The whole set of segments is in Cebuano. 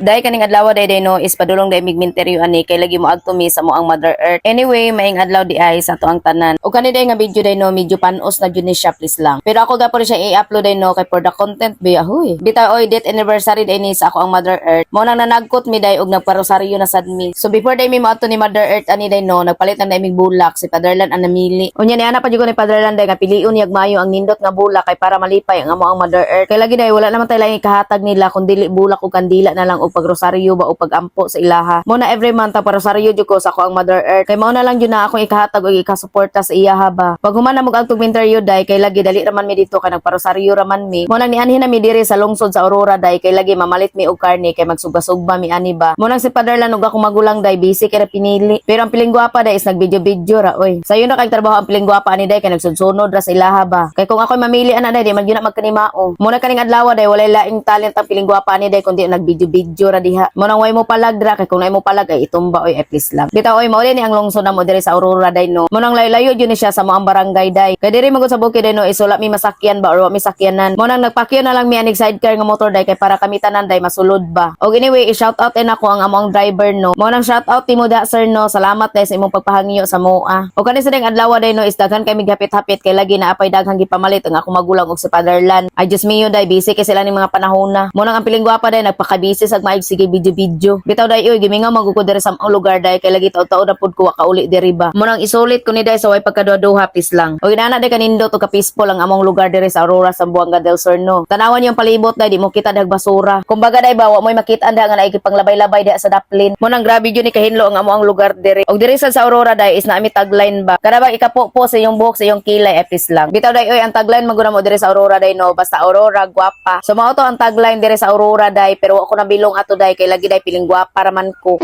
Dahil kaning adlaw day day no is padulong day mig minteryo ani kay lagi mo agto mi sa among Mother Earth. Anyway, maayong adlaw di ay sa ato ang tanan. O kani day nga video day no, medyo panos na jud ni siya, please lang. Pero ako gapon siya i-upload day no kay for the content ba huy. Bitaw oy, death anniversary day ni sa ako ang Mother Earth. Mao nang nanagkot mi day og nagparosaryo na sad mi. So before day mi moadto ni Mother Earth ani day no, nagpalit na day mig bulak, si Fatherland ang namili. Unya ni ana pa jud ko ni Fatherland day nga pilion niyag maayo ang nindot nga bulak kay para malipay ang amo ang Mother Earth. Kay lagi day wala naman tay laing ikahatag nila kun dili bulak ug kandila na lang og pagrosaryo ba o pagampo sa ilaha. Mo na every month ang parosaryo jud ko sa ako ang Mother Earth. Kay mao na lang jud na akong ikahatag og ikasuporta sa iyaha ba. Pag human na mo og interview day kay lagi dali raman mi dito kay nagparosaryo raman mi. Mo nang nianhi na mi diri sa lungsod sa Aurora day kay lagi mamalit mi og karne kay magsugba-sugba mi ani ba. Mo nang si Fatherland ug akong magulang day busy kay ra pinili. Pero ang piling gwapa day is nagvideo-video ra oy. Sayo na kay trabaho ang piling gwapa ani day kay nagsunod ra sa ilaha ba. Kay kung ako'y mamili ana day, di man gyud na magkanimao. Mo na kaning adlaw day walay laing talent ang piling gwapa ani day kundi nagvideo-video ra diha. Mo nang way mo palag dra kay kung nay mo palag ay itumba oy, ay please lang. Bitaw oy, mao ni ang lungsod na mo diri sa Aurora day no. Mo nang layo-layo jud ni siya sa among barangay day. Kay diri man gud sa bukid day no is wala mi masakyan ba or wa mi sakyanan. Mo nang nagpakyo na lang mi anig sidecar nga motor day kay para kami tanan day masulod ba. Og anyway, i-shout out din ako ang among driver no. Mo nang shout out timo da, sir, no. Salamat day sa imong pagpahangyo sa moa. Og kani sa ding adlaw day no is daghan kay hapit-hapit kay lagi na apay daghang gipamalit ang akong magulang og si Fatherland. Ay Diyos mio day, busy kay sila ning mga panahon na. Mo nang ang piling gwapa day nagpaka-busy sa maig sige video-video. Bitaw day oy, gimingaw man gud ko diri sa among lugar day kay lagi taud-taud na pud ko wa kauli diri ba. Mo nang isulit ko ni day sa way pagkaduha, please lang. Og inana day kanindot og ka-peaceful ang among lugar diri sa Aurora, Zamboanga del Sur no. Tanawan yung palibot day, di mo kita dag basura. Kumbaga day ba, wa mo'y makita da nga naikipang-labay-labay diha sa daplin. Mo nang grabe jud ni kahinlo ang among lugar diri. Og diri sa Aurora day is naami tagline ba. Kada bang ikapo sa iyong buhok, sa iyong kilay, eh, please lang. Bitaw day oy, ang tagline man gud mo diri sa Aurora day no, basta Aurora gwapa. So mao to ang tagline diri sa Aurora day, pero wa ko nabilong ato day kay lagi day piling gwapa raman ko.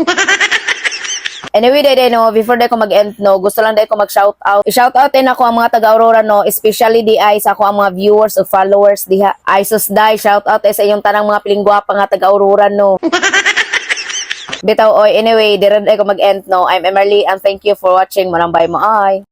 Anyway, day, day, no, before day ko mag-end, no, gusto lang day ko mag-shout out. I-shout out din ako ang mga taga Aurora, no, especially di ay sa ako ang mga viewers o followers diha. Ay sus day, shout out eh sa inyong tanang mga piling gwapa nga taga Aurora, no. Bitaw, oy, anyway, dire day ko mag-end, no. I'm Emerly and thank you for watching. Manang bye mo, ay.